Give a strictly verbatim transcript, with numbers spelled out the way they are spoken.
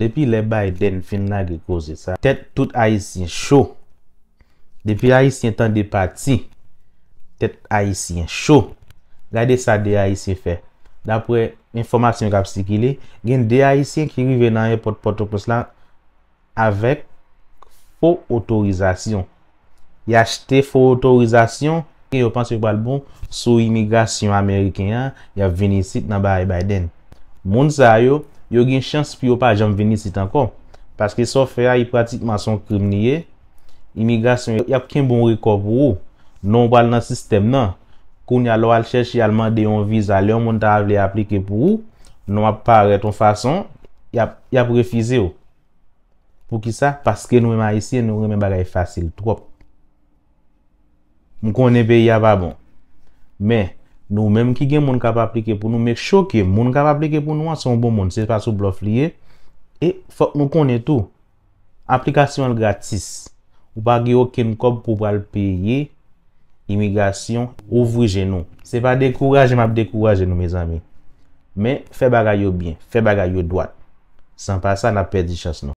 Depi lè Biden fin lage koze sa, tèt tout Ayisyen cho. Depi Ayisyen tande pati, tèt Ayisyen cho. Gade sa de Ayisyen fè. Daprè enfòmasyon k ap sikile, gen de Ayisyen ki rive nan ayewopò Pòtoprens la avèk fo otorizasyon. Y achte fo otorizasyon, yo panse yo pral bon sou imigrasyon ameriken an, y ap vin isit nan bagay Biden. Moun sa yo, yo gen chans pou yo pa janm vin isit ankò. Paske sa w fè a, li pratikman se yon krim li ye. Imigrasyon, y ap kenbe yon rekò pou ou. Non w pral nan sistèm nan. Kounye a, lè w al chèche, al mande yon viza, lè yon moun ta vle aplike pou ou, non w ap parèt yon fason, y ap, y ap refize w. Poukisa? Paske nou menm Ayisyen, nou renmen bagay fasil twòp. M konnen peyi a pa bon. Men, nou menm ki gen moun k ap aplike pou nou, make sure ke moun k ap aplike pou nou an se yon bon moun, se pa sou blòf li ye. E fòk nou konnen tou, aplikasyon an gratis. Ou pa gen okenn kòb pou w pral peye imigrasyon, ouvri je nou. Se pa dekouraje m ap dekouraje nou, mezanmi. Men, fè bagay yo byen, fè bagay yo dwat. San pa sa, n ap pèdi chans nou.